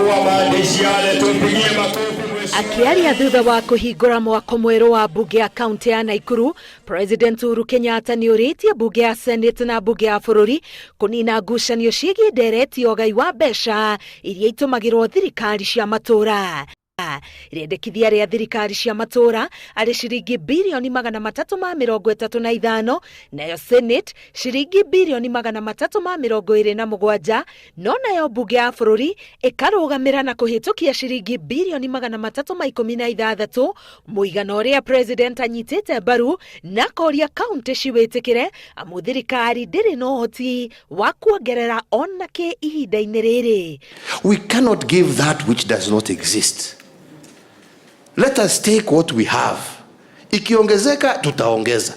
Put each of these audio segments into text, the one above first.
Alifungua maandishi yale, tumpigie makofi mheshimiwa. Akĩaria thutha wa kũhingũra mwako mwerũ wa mbunge ya kaunti ya Naikuru, President Uhuru Kenyatta nĩ ũrĩtie mbunge ya Senate na mbunge ya bũrũri kũnina ngucanio ciĩgiĩ ndereti ya ũgai wa mbeca iria itũmagĩrwo thirikari cia matũũra. Rĩendekithia rĩa thirikari cia matũũra arĩ ciringi birioni 335, nayo Senate ciringi birioni 327, no nayo mbunge ya bũrũri ĩkarũgamĩra na kũhĩtũkia ciringi birioni 316, mũigana ũrĩa President anyitĩte mbaru na akoria kaunti ciwĩtĩkĩre amu thirikari ndĩrĩ na ũhoti wa kuongerera ona kĩ ihinda-inĩ rĩrĩ. We cannot give that which does not exist. Let us take what we have. Ikiongezeka tutaongeza.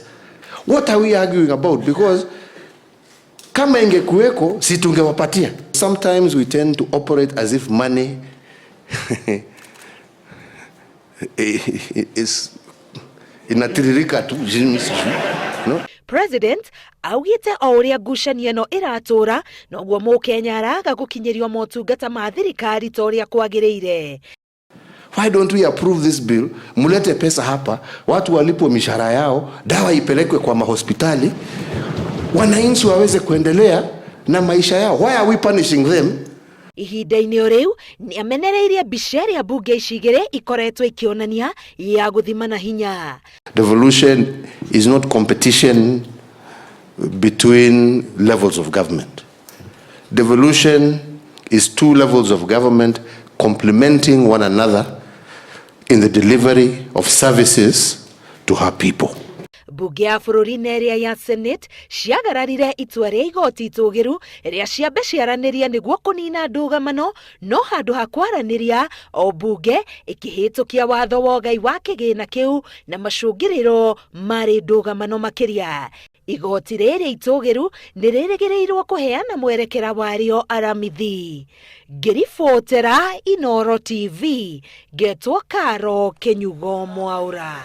What are we arguing about? Because kama ingekuweko si tungewapatia. Sometimes we tend to operate as if money is inatiririka tu, no? President augĩte o ũrĩa ngucanio ĩno ĩratũra noguo mũkenya araga gũkinyĩrio motungata ma thirikari ta ũrĩa kwagĩrĩire. Why don't we approve this bill? Mulete pesa hapa, watu walipwe mishahara yao, dawa ipelekwe kwa mahospitali, wananchi waweze kuendelea na maisha yao. Why are we punishing them? Ihinda-inĩ o rĩu nĩ amenereirie mbica ĩrĩa mbunge ici igĩrĩ ikoretwo ikĩonania ya gũthima na hinya. Devolution is not competition between levels of government. Devolution is two levels of government complementing one another in the delivery of services to her people. Mbunge ya bũrũri na ĩrĩa ya Senate ciagararire itua rĩa igoti itũgĩru rĩa ciambe ciaranĩrie nĩguo kũnina ndũgamano, no handũ ha kwaranĩria o mbunge ĩkĩhĩtũkia watho wa ũgai wa kĩgĩna kĩu na macũngĩrĩro marĩ ndũgamano makĩria. Igoti rĩrĩ itũgĩru nĩ rĩrĩgĩrĩirwo kũheana mwerekera warĩo Aramithi. Ngĩribotera Inooro TV, ngetwo Karo Kĩnyugo Mwaũra.